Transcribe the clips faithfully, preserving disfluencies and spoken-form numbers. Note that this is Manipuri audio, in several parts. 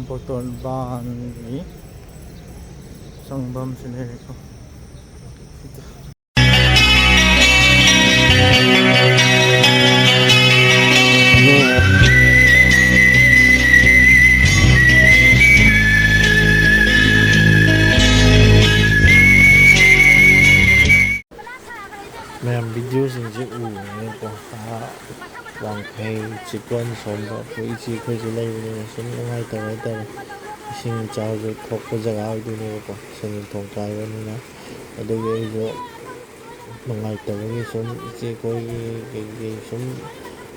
ꯄꯣꯇꯣꯟ ꯕꯥꯟꯒꯤ ꯆꯪꯐꯝꯁꯤ ꯂꯩꯔꯦꯀꯣ꯫ ꯃꯌꯥꯝ ꯚꯤꯗꯤꯑꯣꯁꯤꯡꯁꯦ ꯎꯕꯅꯤꯅꯀꯣ, ꯑꯥ, ꯋꯥꯡꯈꯩ, ꯆꯤꯀꯣꯟ ꯁꯣꯝꯗ ꯑꯩꯈꯣꯏ ꯏꯆꯦ ꯑꯩꯈꯣꯏꯁꯨ ꯂꯩꯕꯅꯤꯅ ꯁꯨꯝ ꯅꯨꯡꯉꯥꯏꯇꯕ ꯍꯥꯏꯇꯥꯔꯦ꯫ ꯏꯁꯤꯡ ꯏꯆꯥꯎꯁꯨ ꯊꯣꯛꯄ ꯖꯒꯥ ꯑꯣꯏꯗꯣꯏꯅꯦꯕꯀꯣ, ꯁꯦꯟꯖꯦꯜ ꯊꯣꯡ ꯀꯥꯏꯕꯅꯤꯅ꯫ ꯑꯗꯨꯒꯤ ꯑꯩꯁꯨ ꯅꯨꯡꯉꯥꯏꯇꯕꯒꯤ ꯁꯨꯝ ꯏꯆꯦ ꯑꯩꯈꯣꯏꯒꯤ ꯀꯩꯀꯩ ꯁꯨꯝ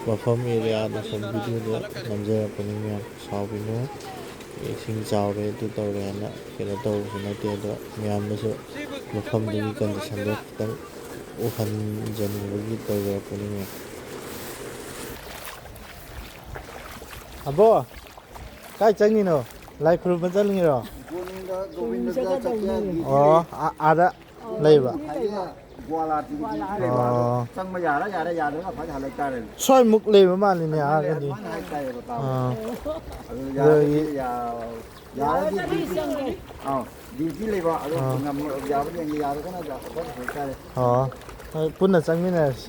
ꯃꯐꯝ ꯑꯦꯔꯤꯌꯥꯗ ꯁꯨꯝ ꯚꯤꯗꯤꯑꯣꯗ ꯅꯝꯖꯔꯛꯄꯅꯤ ꯃꯌꯥꯝ꯫ ꯁꯥꯎꯕꯤꯅꯨ꯫ ꯏꯁꯤꯡ ꯆꯥꯎꯔꯦ, ꯑꯗꯨ ꯇꯧꯔꯦ ꯍꯥꯏꯅ ꯀꯩꯅꯣ ꯇꯧꯕꯁꯨ ꯅꯠꯇꯦ, ꯑꯗꯣ ꯃꯌꯥꯝꯅꯁꯨ ꯃꯐꯝꯗꯨꯒꯤ ꯀꯟꯗꯤꯁꯟꯗꯣ ꯈꯤꯇꯪ ꯎꯍꯟꯖꯅꯤꯡꯕꯒꯤ ꯇꯧꯖꯔꯛꯄꯅꯤ ꯃꯌꯥꯝ꯫ ꯑꯕꯣ, ꯀꯥꯏ ꯆꯪꯉꯤꯅꯣ? ꯂꯥꯏ ꯈꯨꯔꯨꯝꯕ ꯆꯠꯂꯤꯔꯣ? ꯒꯣꯕꯤꯟꯗ, ꯒꯣꯕꯤꯟꯗ ꯆꯠꯀꯦ ꯍꯥꯏꯒꯤ꯫ ꯑꯣ, ꯑꯥ, ꯑꯥꯗ ꯂꯩꯕ? ꯍꯥꯏꯗꯤ ꯒ꯭ꯋꯥꯂꯥ ꯇꯤꯡ ꯇꯤꯡ ꯂꯩꯕ꯫ ꯑꯣ꯫ ꯆꯪꯕ ꯌꯥꯔ ꯌꯥꯔꯦ, ꯌꯥꯗ꯭ꯔꯒ ꯐꯠ ꯍꯜꯂꯛ ꯇꯥꯔꯦꯅꯦ꯫ ꯁ꯭ꯋꯥꯏꯃꯨꯛ ꯂꯩꯕ ꯃꯥꯜꯂꯤꯅꯦ, ꯑꯗꯨꯃꯥꯏꯅ, ꯑꯥꯒꯗꯤ꯫ ꯑꯗꯨꯃꯥꯏꯅ ꯍꯥꯏꯇꯥꯏꯌꯦꯕ ꯇꯥꯕ꯫ ꯑꯥ꯫ ꯑꯗꯨ ꯑꯗꯒꯤ ꯌꯥꯔꯒꯗꯤ ꯗ꯭ꯌꯨꯇꯤ, ꯑꯥ, ꯗ꯭ꯌꯨꯇꯤ ꯂꯩꯕ, ꯑꯗꯣ ꯑꯥ꯫ ꯉꯝ-, ꯌꯥꯕ ꯌꯦꯡꯒꯦ, ꯌꯥꯔꯒꯅ ꯐꯠ ꯍꯜꯂꯛ ꯇꯥꯔꯦ꯫ ꯑꯣ꯫ ꯍꯣꯏ, ꯄꯨꯟꯅ ꯆꯪꯃꯤꯟꯅꯔꯁꯤ꯫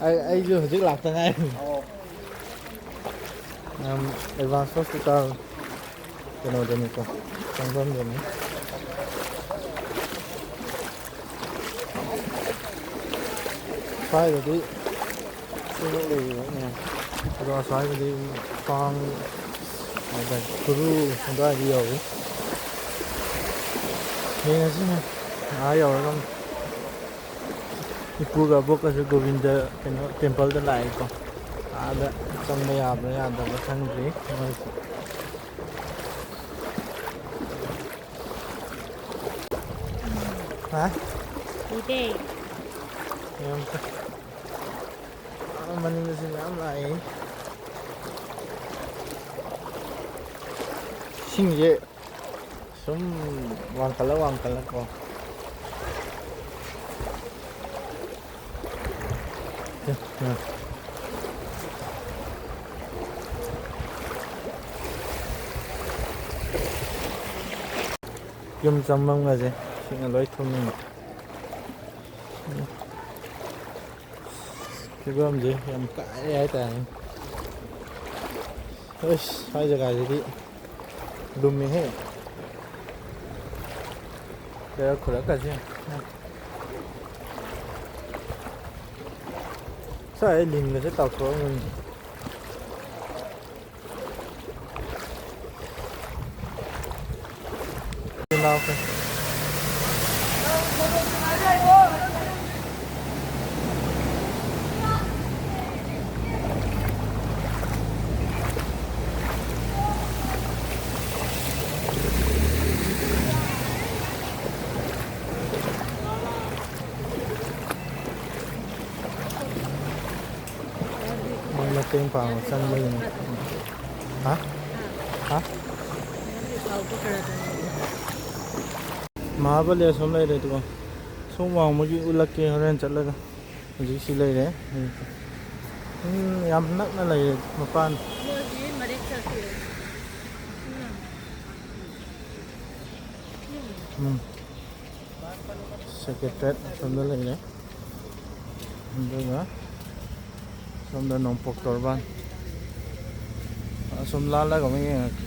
ꯑꯩ, ꯑꯩꯁꯨ ꯍꯧꯖꯤꯛ ꯂꯥꯛꯇ ꯉꯥꯏꯔꯤ꯫ ꯑꯣ꯫ ꯌꯥꯝ advance hospital ꯀꯩꯅꯣꯗꯅꯤꯀꯣ, ꯆꯪꯐꯝꯗꯅꯤ꯫ ꯁ꯭ꯋꯥꯏꯗꯗꯤ ꯁꯤꯃꯨꯛ ꯂꯩꯔꯤꯕ ꯃꯌꯥꯝ꯫ ꯑꯗꯣ ꯑꯁ꯭ꯋꯥꯏꯗꯗꯤ ꯈ꯭ꯋꯥꯡ, ꯈꯨꯔꯨ ꯑꯗꯨꯋꯥꯏꯗ ꯌꯧꯏ꯫ ꯌꯦꯡꯉꯁꯤꯅꯦ, ꯑꯥ ꯌꯧꯔꯒ ꯑꯃꯨꯛ꯫ ꯏꯄꯨꯒ ꯑꯕꯣꯛꯀꯁꯨ ꯒꯣꯕꯤꯟꯗ ꯀꯩꯅꯣ ꯇꯦꯝꯄꯜꯗ ꯂꯥꯛꯏꯀꯣ꯫ ꯑꯥꯗ ꯆꯪꯕ ꯌꯥꯕ꯭ꯔꯥ ꯌꯥꯗꯕ꯭ꯔꯥ ꯈꯪꯗ꯭ꯔꯤ ꯃꯣꯏꯁꯦ꯫ ꯍꯥ? ꯏꯗꯦ꯫ ꯌꯥꯝ ꯐꯩ꯫ ꯑꯥ, ꯃꯅꯤꯡꯗꯁꯨ ꯃꯌꯥꯝ ꯂꯥꯛꯏ꯫ ꯏꯁꯤꯡꯁꯦ ꯁꯨꯝ ꯋꯥꯡꯈꯠꯂ ꯋꯥꯡꯈꯠꯂꯀꯣ꯫ ꯌꯨꯝ ꯆꯪꯐꯝꯒꯁꯦ ꯁꯤꯅ ꯂꯣꯏ ꯊꯨꯝꯃꯤꯅꯦ꯫ ꯐꯤꯕꯝꯁꯦ ꯌꯥꯝ ꯀꯥꯏꯔꯦ ꯍꯥꯏꯇꯥꯔꯦ꯫ ꯑꯁ, ꯁ꯭ꯋꯥꯏ ꯖꯒꯥꯁꯤꯗꯤ ꯂꯨꯝꯃꯤꯍꯦ꯫ ꯂꯩꯔꯛ ꯈꯨꯂꯛꯀꯁꯦ꯫ ꯁ꯭ꯋꯥꯏ ꯂꯤꯟꯒꯁꯦ ꯇꯥꯎꯊꯣꯛꯑꯝꯒꯅꯤ꯫ ꯃꯣꯏ ꯃꯇꯦꯡ ꯄꯥꯡꯕ ꯆꯪꯕꯒꯤꯅꯤ꯫ ꯍꯥ? ꯍꯥ? ꯃꯍꯥꯕꯂꯤ ꯑꯁꯣꯝ ꯂꯩꯔꯦ ꯑꯗꯨꯒ ꯁꯣꯝ ꯋꯥꯡꯃꯒꯤ ꯎꯠꯂꯛꯀꯦ ꯍꯣꯔꯦꯟ ꯆꯠꯂꯒ꯫ ꯍꯧꯖꯤꯛ ꯁꯤ ꯂꯩꯔꯦ꯫ ꯎꯝ, ꯌꯥꯝ ꯅꯛꯅ ꯂꯩꯔꯦ ꯃꯄꯥꯟ꯫ ꯎꯝ꯫ ꯁꯦꯀ꯭ꯔꯦꯇꯔꯤꯌꯦꯠ ꯑꯁꯣꯝꯗ ꯂꯩꯔꯦ꯫ ꯑꯗꯨꯒ ꯁꯣꯝꯗ ꯅꯣꯡꯄꯣꯛ ꯇꯣꯔꯕꯥꯟ꯫ ꯑꯁꯣꯝ ꯂꯥꯜꯂꯒ ꯑꯃꯨꯛ ꯌꯦꯡꯉꯛꯀꯦ꯫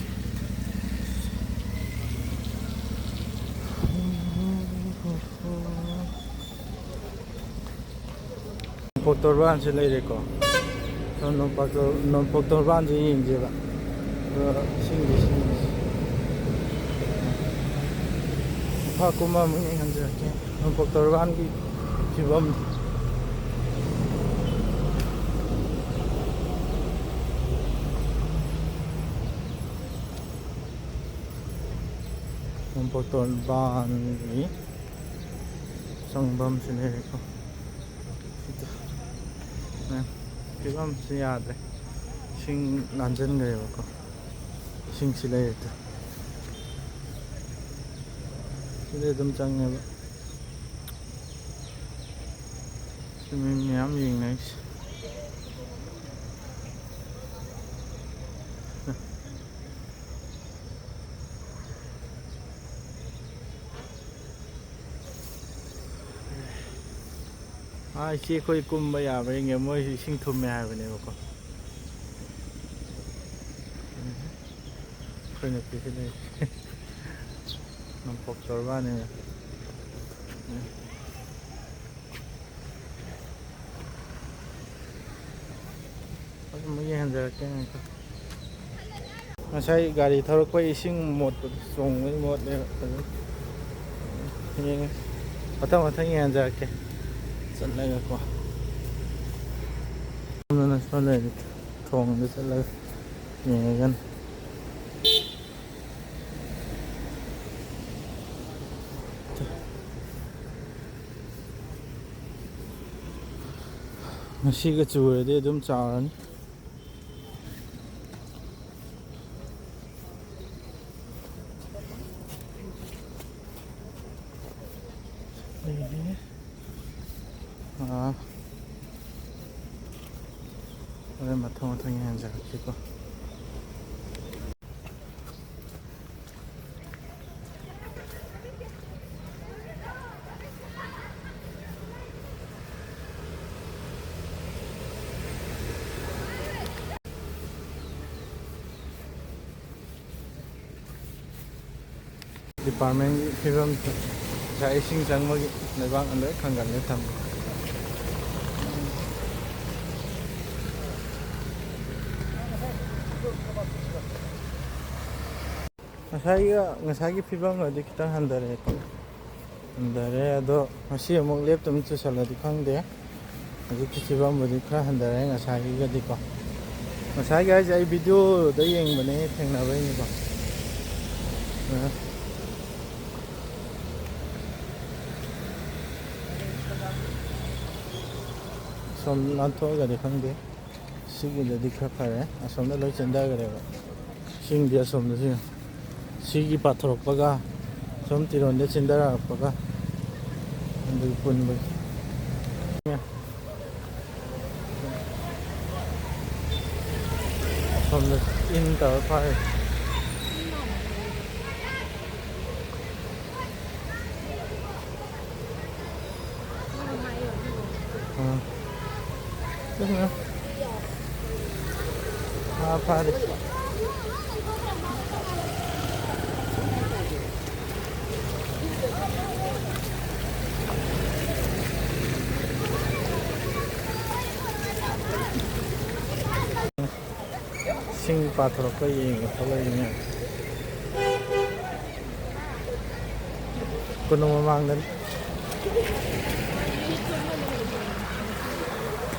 ꯅꯣꯡꯄꯣꯛ ꯇꯣꯔꯕꯥꯟꯁꯦ ꯂꯩꯔꯦꯀꯣ꯫ ꯁꯣꯝ ꯅꯣꯡꯄꯣꯛ ꯇꯣꯔ-, ꯅꯣꯡꯄꯣꯛ ꯇꯣꯔꯕꯥꯟꯁꯦ ꯌꯦꯡꯁꯦꯕ꯫ ꯑꯗꯣ ꯏꯁꯤꯡꯁꯦ, ꯏꯁꯤꯡꯁꯦ꯫ ꯃꯈꯥ ꯀꯨꯝꯃ ꯑꯃꯨꯛ ꯌꯦꯡꯍꯟꯖꯔꯛꯀꯦ꯫ ꯅꯣꯡꯄꯣꯛ ꯇꯣꯔꯕꯥꯟꯒꯤ ꯐꯤꯕꯝ꯫ ꯅꯣꯡꯄꯣꯛ ꯇꯣꯔꯕꯥꯟꯒꯤ ꯆꯪꯐꯝꯁꯤ ꯂꯩꯔꯦꯀꯣ꯫ ꯁꯤꯗ, ꯑ, ꯐꯤꯕꯝꯁꯤ ꯌꯥꯗ꯭ꯔꯦ꯫ ꯏꯁꯤꯡ ꯂꯥꯟꯖꯟꯈ꯭ꯔꯦꯕꯀꯣ꯫ ꯏꯁꯤꯡꯁꯤ ꯂꯩꯔꯦ ꯇꯨ꯫ ꯁꯤꯗ ꯑꯗꯨꯝ ꯆꯪꯉꯦꯕ꯫ ꯁꯤ ꯃꯤ ꯃꯌꯥꯝ ꯌꯦꯡꯅꯩꯁꯦ꯫ ꯑꯥ, ꯏꯆꯦ ꯑꯩꯈꯣꯏ ꯀꯨꯝꯕ ꯌꯥꯕ꯭ꯔꯥ ꯌꯦꯡꯒꯦ꯫ ꯃꯣꯏꯁꯨ ꯏꯁꯤꯡ ꯊꯨꯝꯃꯦ ꯍꯥꯏꯕꯅꯦꯕꯀꯣ꯫ ꯑꯩꯈꯣꯏ ꯅꯨꯄꯤꯁꯤ ꯂꯩ꯫ ꯅꯣꯡꯄꯣꯛ ꯇꯣꯔꯕꯥꯟꯅꯦ꯫ ꯑꯗꯨꯝ ꯌꯦꯡꯍꯟꯖꯔꯛꯀꯦ ꯉꯥꯏꯈꯣ꯫ ꯉꯁꯥꯏ ꯒꯥꯔꯤ ꯊꯧꯔꯛꯄ ꯏꯁꯤꯡ ꯃꯣꯠꯄꯗꯣ, ꯆꯣꯡꯕꯒꯤ ꯃꯣꯠꯂꯦꯕ꯫ ꯑꯗꯨꯝ ꯌꯦꯡꯉꯦ꯫ ꯃꯊꯪ ꯃꯊꯪ ꯌꯦꯡꯍꯟꯖꯔꯛꯀꯦ꯫ ꯆꯠꯂꯒꯀꯣ꯫ ꯁꯣꯝꯗꯅ ꯁꯣꯝ ꯂꯩꯔꯦ꯫ ꯊꯣꯡꯗ ꯆꯠꯂꯒ ꯌꯦꯡꯉꯒꯅꯤ꯫ ꯉꯁꯤꯒ ꯆꯨꯔꯗꯤ ꯑꯗꯨꯝ ꯆꯥꯎꯔꯅꯤ꯫ ꯑꯥ꯫ ꯍꯣꯔꯦꯟ ꯃꯊꯪ ꯃꯊꯪ ꯌꯦꯡꯍꯟꯖꯔꯛꯀꯦꯀꯣ꯫ ꯗꯤꯄꯥꯔꯠꯃꯦꯟꯒꯤ ꯐꯤꯕꯝ, ꯉꯁꯥꯏ ꯏꯁꯤꯡ ꯆꯪꯕꯒꯤ ꯂꯩꯕꯥꯛꯅ ꯂꯣꯏ ꯈꯪꯒꯠꯂꯦ ꯊꯝꯃꯦ꯫ ꯉꯁꯥꯏꯒ, ꯉꯁꯥꯏꯒꯤ ꯐꯤꯕꯝꯒꯗꯤ ꯈꯤꯇꯪ ꯍꯟꯊꯔꯛꯑꯦ꯫ ꯍꯟꯊꯔꯦ, ꯑꯗꯣ ꯉꯁꯤ ꯑꯃꯨꯛ ꯂꯦꯞꯇꯅ ꯆꯨꯁꯜꯂꯗꯤ ꯈꯪꯗꯦ꯫ ꯍꯧꯖꯤꯛꯀꯤ ꯐꯤꯕꯝꯕꯨꯗꯤ ꯈꯔ ꯍꯟꯊꯔꯦ ꯉꯁꯥꯏꯒꯤꯒꯗꯤꯀꯣ꯫ ꯉꯁꯥꯏꯒꯤ ꯍꯥꯏꯁꯦ ꯑꯩ ꯚꯤꯗꯤꯑꯣꯗ ꯌꯦꯡꯕꯅꯦ, ꯊꯦꯡꯅꯕꯩꯅꯤꯀꯣ꯫ ꯑ꯫ ꯁꯣꯝ ꯂꯥꯟꯊꯣꯛꯑꯒꯗꯤ ꯈꯪꯗꯦ꯫ ꯁꯤꯒꯤꯗꯗꯤ ꯈꯔ ꯐꯔꯦ, ꯑꯁꯣꯝꯗ ꯂꯣꯏ ꯆꯦꯟꯊꯈ꯭ꯔꯦꯕ꯫ ꯏꯁꯤꯡꯗꯤ ꯑꯁꯣꯝꯗꯁꯨ ꯌꯦꯡꯉꯨ꯫ ꯁꯤꯒꯤ ꯄꯥꯊꯣꯔꯛꯄꯒ ꯁꯣꯝ ꯇꯤꯔꯣꯟꯗ ꯆꯦꯟꯊꯔꯛꯄꯒ ꯑꯗꯨꯒꯤ ꯄꯨꯟꯕꯒꯤ꯫ ꯑꯁꯣꯝꯗ ꯏꯟ ꯇꯧꯔ ꯐꯥꯔꯤ꯫ ꯉꯥ ꯐꯥꯔꯤ꯫ ꯏꯁꯤꯡ ꯄꯥꯊꯣꯔꯛꯄ ꯌꯦꯡꯕ ꯊꯣꯛꯂꯛꯏꯅꯦ꯫ ꯀꯣꯅꯨꯡ ꯃꯃꯥꯡꯗꯅꯤ꯫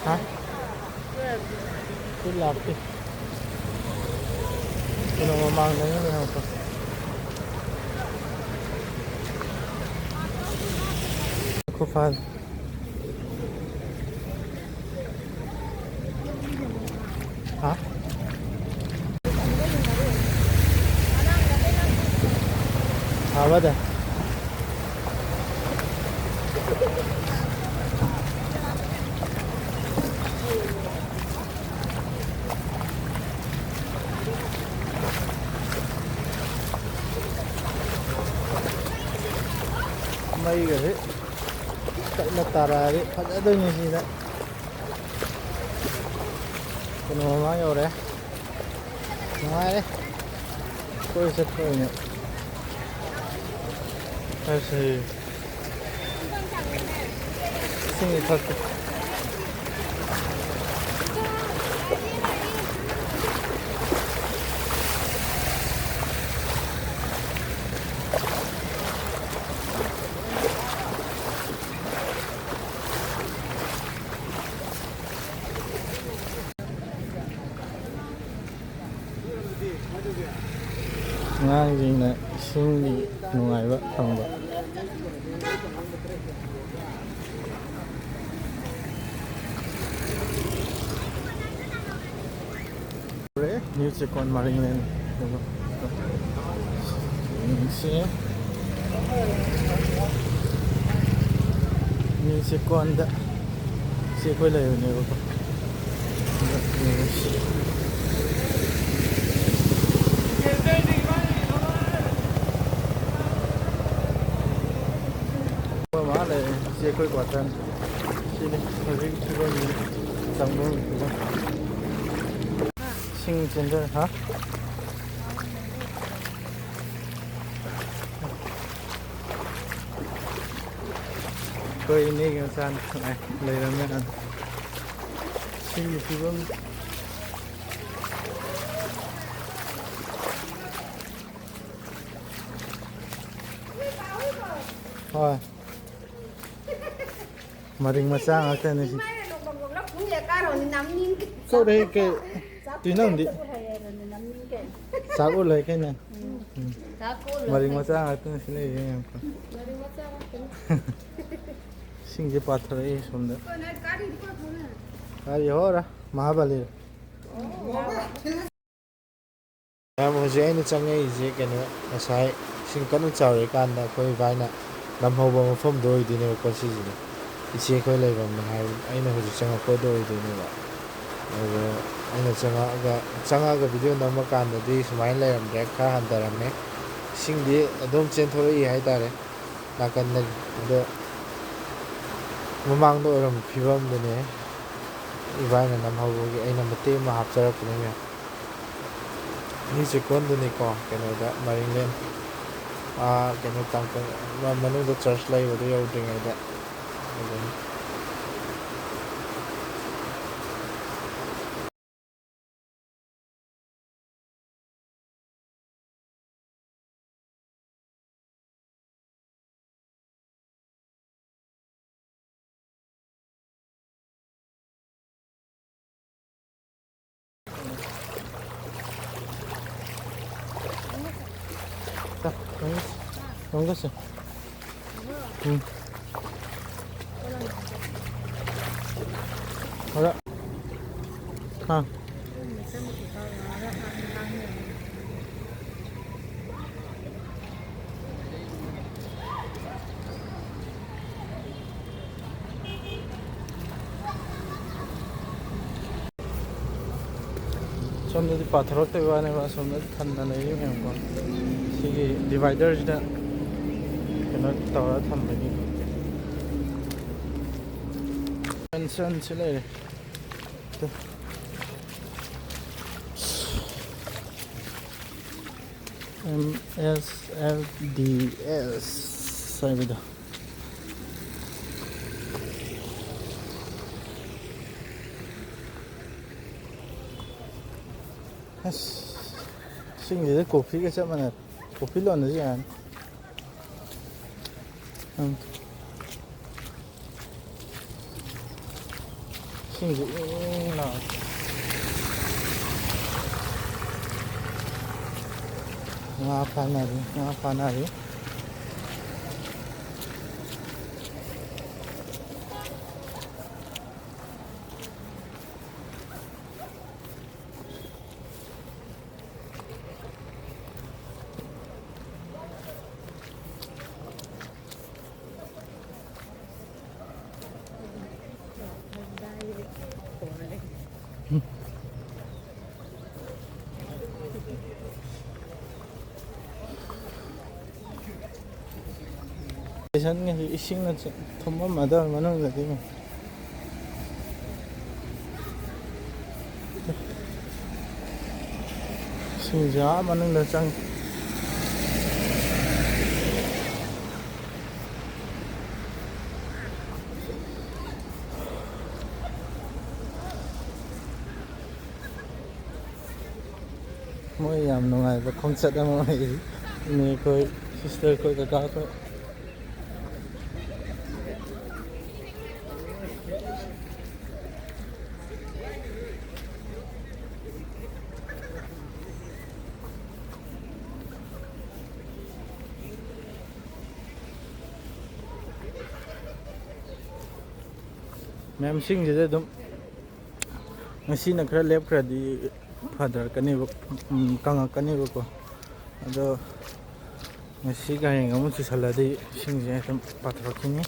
ꯍꯥ? ꯁꯤ ꯂꯥꯞꯄꯤ꯫ ꯀꯣꯅꯨꯡ ꯃꯃꯥꯡꯗꯅꯤ ꯂꯩꯍꯧꯕ꯫ ꯈꯨꯐ ꯍꯥ? ꯐꯕꯗ꯫ ꯃꯩꯒꯁꯦ ꯇꯞꯅ ꯇꯥꯔꯛꯑꯗꯤ ꯐꯖꯗꯣꯏꯅꯤ ꯁꯤꯗ꯫ ꯀꯩꯅꯣ ꯃꯃꯥꯡ ꯌꯧꯔꯦ꯫ ꯅꯨꯡꯉꯥꯏꯔꯦ꯫ ꯀꯣꯏ ꯆꯠꯄ ꯑꯣꯏꯅ꯫ ꯑꯁ, ꯏꯁꯤꯡ ꯊꯛꯀꯦ꯫ ꯑꯉꯥꯡꯁꯤꯡꯅ ꯏꯁꯤꯡꯒꯤ ꯅꯨꯡꯉꯥꯏꯕ ꯐꯪꯕ꯫ ꯅ꯭ꯌꯨ ꯆꯦꯛꯀꯣꯟ ꯃꯔꯤꯡ ꯂꯩꯔꯦ꯫ ꯌꯦꯡꯁꯤ꯫ ꯅ꯭ꯌꯨ ꯆꯦꯛꯀꯣꯟꯗ ꯁꯤ ꯑꯩꯈꯣꯏ ꯂꯩꯕꯅꯦꯕꯀꯣ꯫ ꯑꯗ ꯌꯦꯡꯁꯤ꯫ ꯑꯩꯈꯣꯏ ꯃꯥ ꯂꯩꯔꯦ꯫ ꯁꯤ ꯑꯩꯈꯣꯏ ꯀ꯭ꯋꯥꯇꯔꯅꯤ꯫ ꯁꯤꯅꯤ ꯍꯧꯖꯤꯛ ꯐꯤꯕꯝꯁꯤ꯫ ꯆꯪꯐꯝ ꯐꯤꯕꯝ꯫ ꯏꯁꯤꯡ ꯆꯦꯟꯊꯔꯦ꯫ ꯍꯥ? ꯑꯩꯈꯣꯏ ꯏꯅꯦꯒꯤ ꯃꯆꯥꯅ ꯂꯩꯔꯝꯃꯦ꯫ ꯏꯁꯤꯡꯒꯤ ꯐꯤꯕꯝ꯫ ꯍꯣꯏ꯫ ꯃꯔꯤꯡ ꯃꯆꯥ ꯉꯥꯛꯇꯅꯤ ꯁꯤ꯫ ꯀꯧꯔꯦ ꯀꯩ? ꯇꯨꯏ ꯅꯪꯗꯤ꯫ ꯆꯥꯛ ꯎ ꯂꯩ ꯀꯩꯅꯣ꯫ ꯎꯝ꯫ ꯃꯔꯤꯡ ꯃꯆꯥ ꯉꯥꯛꯇꯅꯤ ꯁꯤ ꯂꯩꯔꯤꯁꯦ ꯌꯦꯡꯉꯨꯀꯣ꯫ ꯏꯁꯤꯡꯁꯦ ꯄꯥꯊꯔꯛꯏ ꯁꯣꯝꯗ꯫ ꯀꯔꯤ ꯍꯣꯔ ꯃꯍꯥꯕꯂꯤ꯫ ꯃꯌꯥꯝ, ꯍꯧꯖꯤꯛ ꯑꯩꯅ ꯆꯪꯉꯛꯏꯁꯦ ꯀꯩꯅꯣ, ꯉꯁꯥꯏ ꯏꯁꯤꯡ ꯀꯟꯅ ꯆꯥꯎꯔꯤꯀꯥꯟꯗ ꯑꯩꯈꯣꯏ ꯏꯕꯥꯏꯅ ꯅꯝꯍꯧꯕ ꯃꯐꯝꯗꯣ ꯑꯣꯏꯗꯣꯏꯅꯦꯕꯀꯣ꯫ ꯁꯤꯁꯤꯅꯦ ꯏꯆꯦ ꯑꯩꯈꯣꯏ ꯂꯩꯐꯝꯅꯦ ꯍꯥꯏꯕ, ꯑꯩꯅ ꯍꯧꯖꯤꯛ ꯆꯪꯉꯛꯄꯗꯣ ꯑꯣꯏꯗꯣꯏꯅꯦꯕ꯫ ꯑꯗꯨꯗ ꯑꯩꯅ ꯆꯪꯉꯛꯑꯒ, ꯆꯪꯉꯛꯑꯒ ꯚꯤꯗꯤꯑꯣ ꯅꯝꯃꯀꯥꯟꯗꯗꯤ ꯁꯨꯃꯥꯏꯅ ꯂꯩꯔꯝꯗ꯭ꯔꯦ, ꯈꯔ ꯍꯟꯊꯔꯝꯃꯦ꯫ ꯏꯁꯤꯡꯗꯤ ꯑꯗꯨꯝ ꯆꯦꯟꯊꯣꯔꯛꯏ ꯍꯥꯏꯇꯥꯔꯦ ꯅꯥꯀꯟꯗꯒꯤ꯫ ꯑꯗꯣ ꯃꯃꯥꯡꯗ ꯑꯣꯏꯔꯝꯕ ꯐꯤꯕꯝꯗꯨꯅꯦ ꯏꯕꯥꯏꯅ ꯅꯝꯍꯧꯕꯒꯤ ꯑꯩꯅ ꯃꯇꯦꯛ ꯑꯃ ꯍꯥꯞꯆꯔꯛꯄꯅꯦ ꯃꯌꯥꯝ꯫ ꯃꯤ ꯆꯤꯀꯣꯟꯗꯨꯅꯤꯀꯣ, ꯀꯩꯅꯣꯗ, ꯃꯔꯤꯡꯂꯦꯟ, ꯑꯥ, ꯀꯩꯅꯣ, ꯇꯥꯡꯀꯪ, ꯃ-, ꯃꯅꯨꯡꯗ ꯆꯔꯆ ꯂꯩꯕꯗꯨ ꯌꯧꯗ꯭ꯔꯤꯉꯩꯗ꯫ ꯑꯗꯨꯝ 자, 응. 응. ꯁꯣꯝꯗꯗꯤ ꯄꯥꯊꯔꯛꯇꯕꯩ ꯋꯥꯅꯦꯕ, ꯑꯁꯣꯝꯗ ꯊꯟꯅ ꯂꯩꯔꯤ ꯃꯌꯥꯝꯀꯣ꯫ ꯁꯤꯒꯤ dividerꯁꯤꯗ ꯀꯩꯅꯣ ꯇꯧꯔ ꯊꯝꯕꯒꯤ꯫ ꯁꯟ, ꯁꯟꯁꯤ ꯂꯩꯔꯦ꯫ ꯑꯦꯝ ꯑꯦꯁ ꯑꯦꯜ ꯗꯤ ꯑꯦꯁ ꯍꯥꯏꯕꯗꯣ꯫ ꯑꯁ, ꯏꯁꯤꯡꯁꯤꯗ ꯀꯣꯐꯤꯒ ꯆꯞ ꯃꯥꯟꯅꯩ꯫ ꯀꯣꯐꯤ ꯂꯣꯟꯅꯁꯨ ꯌꯥꯅꯤ꯫ ꯎꯝ꯫ ꯏꯁꯤꯡꯁꯦ ꯏꯪ ꯏꯪ ꯂꯥꯎꯋꯦ꯫ ꯉꯥ ꯐꯥꯅꯔꯤ, ꯉꯥ ꯐꯥꯅꯔꯤ꯫ ꯏꯁꯤꯡꯅ ꯊꯨꯝꯃꯝꯃꯗꯧꯔ ꯃꯅꯨꯡꯗꯗꯤ꯫ ꯏꯁꯤꯡꯁꯦ ꯑꯥ ꯃꯅꯨꯡꯗ ꯆꯪꯉꯤ꯫ ꯃꯣꯏ ꯌꯥꯝ ꯅꯨꯡꯉꯥꯏꯕ ꯈꯣꯡꯆꯠ ꯑꯃ ꯑꯣꯏꯔꯤ꯫ ꯏꯅꯦ ꯈꯣꯏ, ꯁꯤꯁꯇꯔ ꯈꯣꯏ, ꯀꯀꯥ ꯈꯣꯏ꯫ ꯃꯌꯥꯝꯁꯤꯡꯁꯤꯗ ꯑꯗꯨꯝ ꯉꯁꯤꯅ ꯈꯔ ꯂꯦꯞꯈ꯭ꯔꯗꯤ ꯐꯊꯔꯛꯀꯅꯦꯕ, ꯎꯝ, ꯀꯪꯉꯛꯀꯅꯦꯕꯀꯣ꯫ ꯑꯗꯣ ꯉꯁꯤ ꯍꯌꯦꯡ ꯑꯃꯨꯛ ꯆꯨꯁꯜꯂꯗꯤ ꯏꯁꯤꯡꯁꯦ ꯑꯗꯨꯝ ꯄꯥꯊꯔꯛꯈꯤꯅꯤ꯫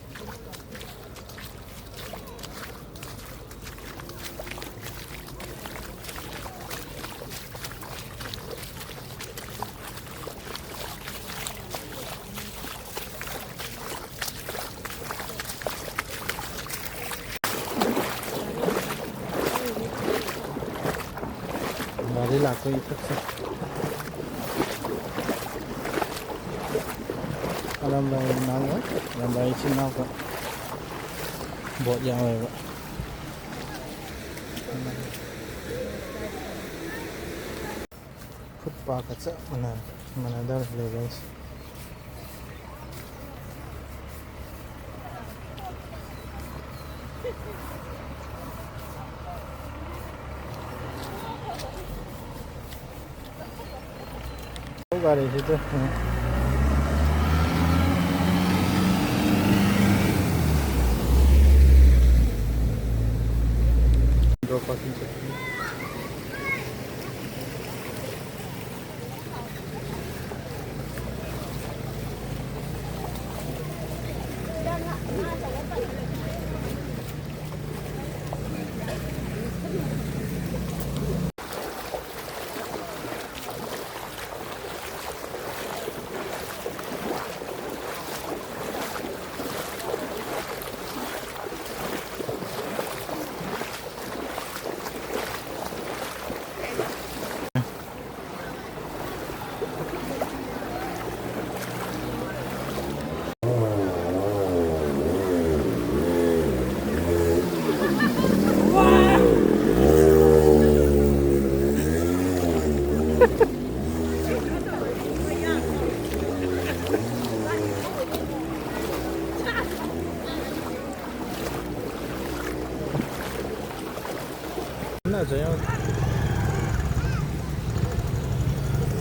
ꯂꯥꯛꯄꯒꯤ ꯈꯨꯠꯁꯦ꯫ ꯑꯔꯥꯝꯕꯥꯏ ꯏꯃꯥꯒ ꯑꯔꯥꯝꯕꯥꯏ ꯏꯆꯤꯟ ꯏꯅꯥꯎꯒ ꯕꯣꯠ ꯌꯥꯎꯋꯦꯕ꯫ ꯐꯨꯠ ꯄꯥꯠꯀ ꯆꯞ ꯃꯥꯟꯅꯔꯦ, ꯃꯥꯟꯅꯗꯕ ꯂꯦꯚꯦꯜꯁꯦ꯫ ꯒꯥꯔꯤꯁꯤꯗ꯫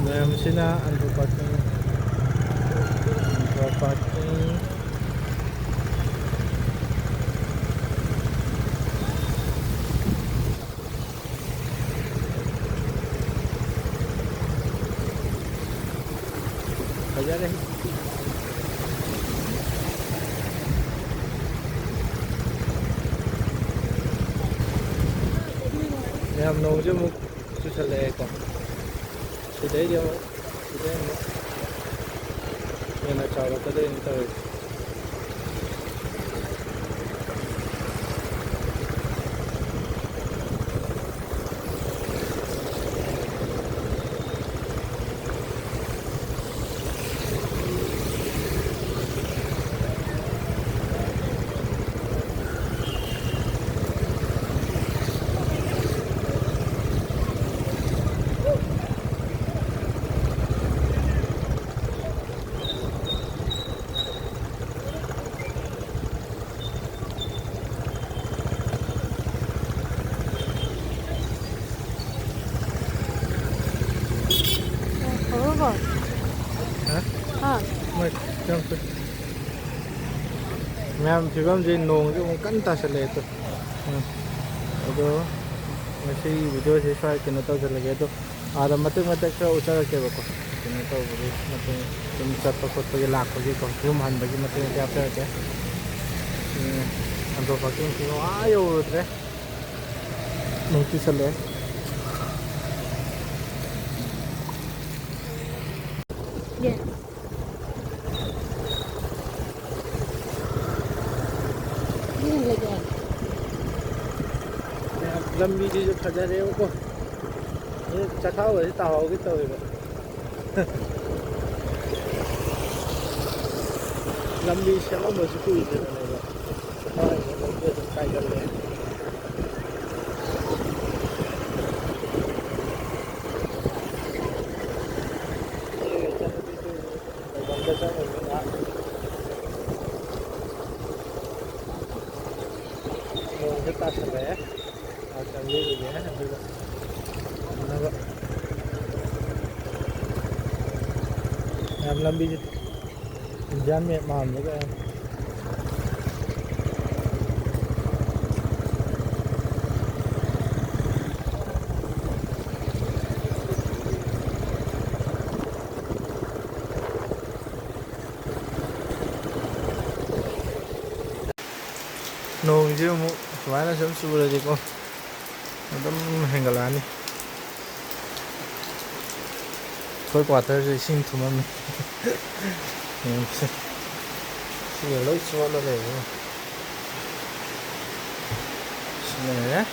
ꯃꯌꯥꯝꯁꯤꯅ ꯑꯟꯗ꯭ꯔꯣ ꯄꯥꯔꯀꯤꯡ, ꯑꯟꯗ꯭ꯔꯣ ꯄꯥꯔꯀꯤꯡ꯫ ꯐꯖꯔꯦ꯫ ꯌꯥꯝ ꯅꯣꯡꯁꯦ ꯑꯃꯨꯛ ꯆꯨꯁꯜꯂꯛꯑꯦꯀꯣ꯫ ꯁꯤꯗꯩꯗꯤ ꯑꯃꯨꯛ, ꯁꯤꯗꯩ ꯑꯃꯨꯛ ꯍꯦꯟꯅ ꯆꯥꯎꯔꯛꯀꯗꯣꯏꯅꯤ ꯇꯧꯔꯤꯁꯦ꯫ ꯃꯌꯥꯝ, ꯐꯤꯕꯝꯁꯦ ꯅꯣꯡꯁꯦ ꯑꯃꯨꯛ ꯀꯟꯅ ꯇꯥꯁꯜꯂꯛꯑꯦ ꯇꯨ꯫ ꯎꯝ꯫ ꯑꯗꯣ ꯉꯁꯤꯒꯤ ꯚꯤꯗꯤꯑꯣꯁꯦ ꯁ꯭ꯋꯥꯏ ꯀꯩꯅꯣ ꯇꯧꯁꯜꯂꯒꯦ꯫ ꯑꯗꯣ ꯑꯥꯗ ꯃꯇꯦꯛ ꯃꯇꯦꯛ ꯈꯔ ꯎꯠꯆꯔꯛꯀꯦꯕꯀꯣ꯫ ꯀꯩꯅꯣ ꯇꯧꯕꯒꯤ ꯃꯇꯦꯛ, ꯁꯨꯝ ꯆꯠꯄ ꯈꯣꯠꯄꯒꯤ ꯂꯥꯛꯄꯒꯤꯀꯣ, ꯌꯨꯝ ꯍꯟꯕꯒꯤ ꯃꯇꯦꯛ ꯃꯇꯦꯛ ꯍꯥꯞꯆꯔꯛꯀꯦ꯫ ꯎꯝ꯫ ꯑꯟꯗ꯭ꯔꯣ ꯄꯥꯔꯀꯤꯡꯁꯤꯡ ꯑꯥ ꯌꯧꯔꯨꯗ꯭ꯔꯦ꯫ ꯅꯣꯡ ꯆꯨꯁꯜꯂꯛꯑꯦ꯫ ꯂꯝꯕꯤꯁꯤꯁꯨ ꯐꯖꯔꯦꯕꯀꯣ꯫ ꯑꯗꯨ ꯆꯈꯥꯎꯒꯁꯦ ꯇꯥꯍꯧꯒꯦ ꯇꯧꯋꯦꯕ꯫ ꯂꯝꯕꯤ ꯁꯦꯝꯃꯝꯕꯁꯨ ꯀꯨꯏꯗ꯭ꯔꯤꯕꯅꯦꯕ꯫ ꯆꯈꯥꯎ ꯂꯝꯕꯤ ꯑꯗꯨꯝ ꯀꯥꯏꯒꯜꯂꯦ꯫ ꯂꯩꯐꯝꯗ ꯆꯪꯉꯨꯕꯅꯤꯅ ꯅꯣꯡꯁꯦ ꯇꯥꯁꯜꯂꯛꯑꯦ꯫ ꯉꯥꯏꯍꯥꯛ ꯆꯪꯕꯤꯔꯨꯒꯦ, ꯑꯗꯨꯒ ꯐꯅꯕ꯫ ꯌꯥꯝ ꯂꯝꯕꯤꯁꯦ ꯏꯟꯗꯤꯌꯥꯟ ꯃꯦꯞ ꯃꯥꯟꯕꯒ꯫ ꯅꯣꯡꯁꯦ ꯑꯃꯨꯛ ꯁꯨꯃꯥꯏꯅ ꯁꯨꯝ ꯆꯨꯔꯗꯤꯀꯣ, ꯑꯗꯨꯝ ꯍꯦꯟꯒꯠꯂꯛꯑꯅꯤ꯫ ꯑꯩꯈꯣꯏ ꯀ꯭ꯋꯥꯇꯔꯁꯦ ꯏꯁꯤꯡ ꯊꯨꯝꯃꯝꯃꯤ꯫ ꯌꯦꯡꯉꯨꯁꯦ꯫ ꯁꯤꯒ ꯂꯣꯏ ꯆꯣꯠꯂ ꯂꯩꯔꯦ꯫ ꯁꯤꯅꯅꯦ꯫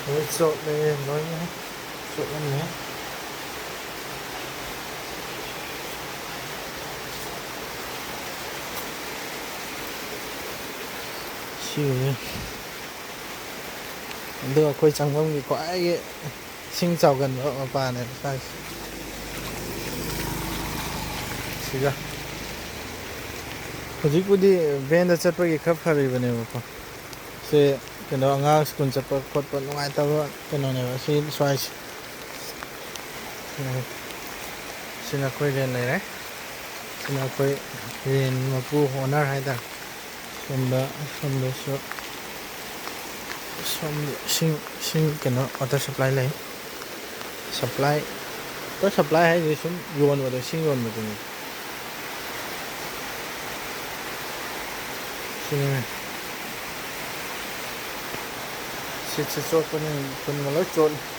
ꯂꯣꯏ ꯆꯣꯠꯂꯦ, ꯂꯣꯏꯅ ꯆꯣꯠꯂꯝꯃꯦ꯫ ꯁꯤꯒꯤꯁꯦ꯫ ꯑꯗꯨꯒ ꯑꯩꯈꯣꯏ ꯆꯪꯐꯝꯒꯤ ꯈ꯭ꯋꯥꯏꯒꯤ ꯏꯁꯤꯡ ꯆꯥꯎꯒꯟꯕ ꯃꯄꯥꯅꯦꯕ ꯁ꯭ꯋꯥꯏꯁꯦ꯫ ꯁꯤꯒ꯫ ꯍꯧꯖꯤꯛꯄꯨꯗꯤ ꯚꯦꯟꯗ ꯆꯠꯄꯒꯤ ꯈꯔ ꯐꯔꯤꯕꯅꯦꯕꯀꯣ꯫ ꯁꯦ ꯀꯩꯅꯣ, ꯑꯉꯥꯡ ꯁ꯭ꯀꯨꯜ ꯆꯠꯄ ꯈꯣꯠꯄ ꯅꯨꯡꯉꯥꯏꯇꯕ ꯀꯩꯅꯣꯅꯦꯕ ꯁꯤ ꯁ꯭ꯋꯥꯏꯁꯦ꯫ ꯁꯤꯅ ꯑꯩꯈꯣꯏ ꯔꯦꯟ ꯂꯩꯔꯦ꯫ ꯁꯤꯅ ꯑꯩꯈꯣꯏ ꯔꯦꯟ ꯃꯄꯨ, owner ꯍꯥꯏꯇꯥꯔꯦ꯫ ꯁꯣꯝꯗ, ꯁꯣꯝꯗꯁꯨ, ꯁꯣꯝꯗ ꯏꯁꯤꯡ, ꯏꯁꯤꯡ ꯀꯩꯅꯣ, ꯋꯥꯇꯔ ꯁꯄ꯭ꯂꯥꯏ ꯂꯩ꯫ ꯁꯄ꯭ꯂꯥꯏ, ꯋꯥꯇꯔ ꯁꯄ꯭ꯂꯥꯏ ꯍꯥꯏꯁꯦ ꯁꯨꯝ ꯌꯣꯟꯕꯗꯣ, ꯏꯁꯤꯡ ꯌꯣꯟꯕꯗꯨꯅꯤ꯫ ꯁꯤꯅꯤ꯫ ꯁꯤꯠꯁꯦ ꯆꯣꯠꯄꯅꯤ, ꯊꯨꯟꯒ ꯂꯣꯏ ꯆꯣꯠꯂꯤ꯫